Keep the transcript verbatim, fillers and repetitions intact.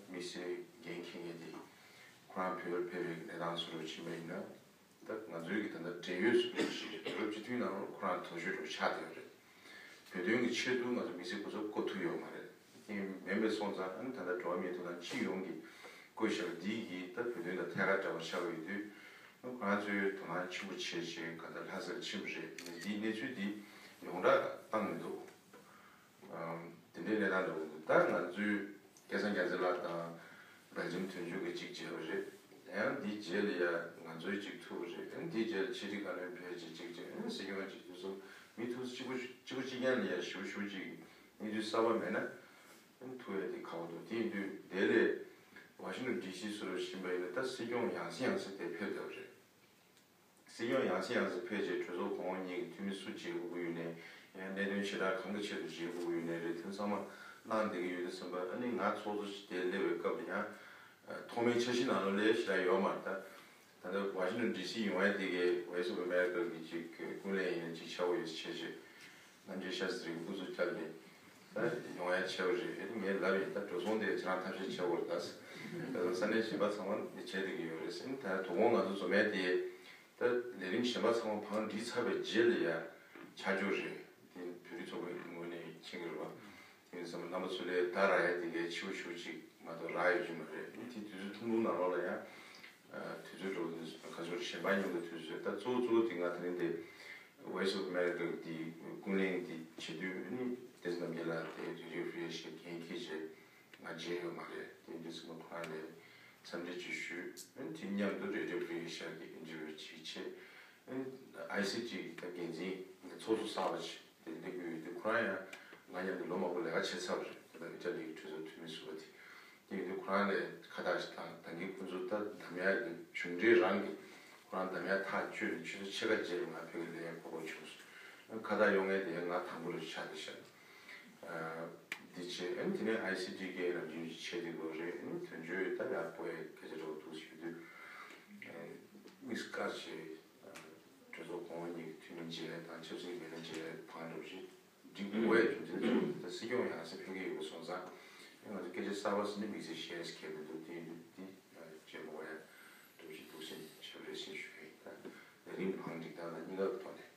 དམིགས་བསལ་འགན་འཁྱེར་མཁན་དེ་ཁོ་རང་བོད་ཕེབས་པའི་གནས་སྟངས་བཟོ་འདྲ་ཕྱིན་པ་ཡིན་ན། ད་ང་ཚོའི་གི་ད་ལྟ་འབྲེལ་ཡོད་ཟུར་པ་ཞིག་རེད། ཡུ་རོབ་སྤྱི་མཐུན་ནང་ལ་ཁོ་རང་དོན་གཅོད་འདྲ་ཆགས་བསྡད་ཡོད་རེད། བོད་དོན་གྱི་ཆེད་དུ་ང་ཚོ་མི་སེར་ཁོ་ཚོ་བསྐོ་ཐུབ་ཡོད་མ་རེད། དེ་མིན་པའི་སོང་ཙང་ཨ་ནི་ད་ལྟ་འགྲོ་བ་མིའི་ཐོབ་ཐང་སྤྱི་ཡོངས་ཀྱི་བསྐོས་བཞག་འདི་གི་ད་བོད་དོན་དང་ཐད་ཀར་འབྲེལ་བ་ཆགས་ཡོད་དུས། ཁོ་རང་ཚོས་དོ་སྣང་ཆེན་པོ་བྱས་བྱས་ག་ད་ལྷ་སར་ཕྱིན་པ་རེད། འདིའི་གནས་ཚུལ་འདི་ཡོངས་གྲགས་བཏང་མི་འདུག་དེ་འདྲའི་གནས་སྟངས་འདྲ་བོ་འདུག་ད་ང་ཚོའི་སྐལ་བཟང་རྒྱ་མཚོ་ལགས་དང་སྦེལ་ཇམ་དོན་གཅོད་ཀྱིས་གཅིག་མཇལ་བ་རེད། ཡང་འདིའི་རྗེས་ལ་ཡ་ང་ཚོའི་གཅིག་ཐུག་པ་རེད། ཡང་འདིའི་རྗེས་ལ་ཕྱི་དྲིལ་བཀའ་བློན་ཕེབས་བྱས་གཅིག་མཇལ། ཡང་སྲིད་སྐྱོང་གཅིག་དུས་སུ་མི་ཐུག་གཅིག་པོ་གཅིག་པོ་གཅིག་རྐྱང་ལ་ཡ་ཞུ་ཞུ་གཅིག་གནས་ཚུལ་གསར་པ་མེད་ན་ཐུག་ཡ་དེ་ཁག་པོ་འདུག་དེ་ཡིན་དུས་དེ་ལས་ཝ་ཤིང་ཊོན་ཌི་སི་སུ་རུ་ཕྱིན་པ་ཡིན་ན་ད་སྲིད་སྐྱོང་ཡང་སེ་ཡང་སེ་དེ་ཕེབས་བསྡད་པ་རེད། སྲིད་སྐྱོང་ཡང་སེ་ཡང་སེ་ཕེབས་རྗེས་གྲོས་ཚོགས་གོང་འོག་གཉིས་ཀྱི་འཐུས་མི་སུ་མཇལ་དགོས་ཀྱི་ཡོད་ནའི་ཡང་གནད་དོན་ཞེ་དྲག་གང་གི་ཆེད་དུ་མཇལ་དགོས་ཀྱི་ཡོད་ནའི་རེད། དེ་ཚང་མ་གནང་བསྡད་ཀྱི་ཡོད་དུས་ཙམ་པ། ཨ་ནི་ང་ཚོགས་གཙོ་ཞིག་དེ་སླེབས་པའི་སྐབས་དེ་ཡང་ཐོག་མའི་འཆར་གཞི་ནང་ལོགས་ལ་ཞེ་དྲག་ཡོད་མ་རེད། ད་ད་ལྟ་ཝ་ཤིང་ཊོན་ཌི་སི་ཡོང་ཡ་དེ་གའི་Voice of America གི་ཅིག་ཀུན་གླེང་ཡིན་ན་ཅིག་བྱ་དགོས་ཡོད་ཟེར་བྱས་བྱས། རྣམ་རྒྱལ་ཤཱ་སྟྲི་གི་སྐུ་གཟུགས་བསྐྱབས་ནས་ད་ཡོང་ཡ་བྱས་པ་རེད། ངས་ལབ་ཡིན། ད་འགྲོ་སོང་དེ་ཁྱེད་རང་ཐབས་ཤེས་བྱེད་དགོས་རེད། ད་ས་གནས་གཞན་པ་ཚང་མ་བྱས་བསྡད་ཀྱི་ཡོད་རེད་ཟེར། ད་དོ་དགོང་ང་ཚོ་འཛོམས་ཡ་དེ་ད་ལས་རིམ་གཞན་པ་ཚང་མ་བང་སྒྲིག་ཚར་བའི་རྗེས་ལ་ཡ་ཆ་འཇོག་རེད། དེ་བོད་རིགས་ཚོགས་པའི་ངོས་ནས་མཁྱེན་གྱི་རེད་བ། དེ་ཡིན་ཙང་རྣམ་པ་ཚོ་ལས་ད་རག་ཡ་དེ་གའི་ཕྱི་པོ་ཞུ་ཅིག་མ་གཏོགས་རག་ཡོད་ཀྱི་མ་རེད། དེ་དུས་ཚོད་ཐུང་ཐུང་ནང་ལོགས་ལ་ཡ། དུས་ཚོད་འགྲོ་དུས་ཁ་ཕྱོགས་གཞན་པ་མཉམ་དུ་དུས་ཚོད། ད་གཙོ་བོ་གཙོ་བོ་དེ་ང་དེ་རིང་དེ་Voice of America གི་ཀུན་གླེང་དེ་བྱེད་དུས་ནི་བསྟན་འཛིན་རྣམ་རྒྱལ་ལགས་དེ་Radio Free Asia འགན་འཁྱེར་བྱས་ང་མཇལ་ཡོད་མ་རེད། དེ་འདྲ་ཟེར་ན་ཁོ་རང་ལ་འཚམས་འདྲི་ཅིག་ཞུས། དེ་མཉམ་དུ་Radio Free Asia གི་interview ཅིག་བྱས། ཨའི་སི་ཊི་གི་ད་འགན་འཛིན་ཚོགས་གཙོ་གསར་པ་ཅིག་དེ་སླེབས་ཀྱི་ཡོད་དུས་ཁོ་རང་ཡང་ང་མཉམ་དུ་ལོ་མང་པོ་ལས་ཀ་བྱས་ཚར་བ་རེད། ད་ལྟ་ཨི་ཊ་ལི་གི་གྲོས་ཚོགས་འཐུས་མི་ཟུར་པ་དེ། དེ་ཡིན་དུས་ཁོ་རང་ལས་ཁ་བཏགས་ཤིག་བཏང་། ད་གིན་ཁོ་ཚོ་ད་འདམ་ཡག་གི་གཞུང་འབྲེལ་རང་གི་ཁོ་རང་འདམ་ཡག་ཐག་གཅོད་ནས་ཆུ་ཚོད་ཕྱེད་ཀ་རྗེས་ལ་ང་ཕ་གིར་སླེབས་ཡག་གོ་སྐབས་བྱུང་སོང་། ཁ་བཏགས་གཡོག་མཁན་དེ་ང་དང་པོ་རུ་ཆགས་བསྡད་ཤག་འདི་བྱས། ཨ་ནི་དེ་ནས་ཨའི་སི་ཊི་གི་ནམ་རྒྱུན་བྱས་བསྡད་ཡོད་རེད། ཨ་ནི་དོན་གཅོད་ད་ཡག་པོ་ཡག་སྐད་ཆ་འདྲ་བོ་འདུག་ཞུ་དུས། དམིགས་བཀར་བྱས་གྲོས་ཚོགས་གོང་འོག་གཉིས་ཀྱི་འཐུས་མི་མཇལ་དང་ཆབ་སྲིད་བགྲོ་གླེང་མཇལ་བ་འདྲ་བོ་ཞིག་འགྲིག་དགོས་ཡ་རྒྱུ་མཚན་གཙོ་བོ་ད་སྲིད་སྐྱོང་ཡང་སེ་ཕེབས་ཀྱི་ཡོད་པ་སོང་ཙང་། ང་ཚོ་སྐད་ཆ་གསར་པ་ཟེར་ནས་དམིགས་བསལ་བཤད་ཡས་ཁེལ་མི་འདུག་དེ་ཡིན་དུས་འདི་བྱེད་དགོས་ཡ་འདྲ་བོ་ཞིག་འདུག་ཟེར་ནས་བྱས་པ་རེད་ཟེར་ཞུ་གི་ཡིན། ད་ལས་རིམ་བང་སྒྲིག་སྟངས་དང་གཉིས་ཀ་གི་ཐོག་ནས།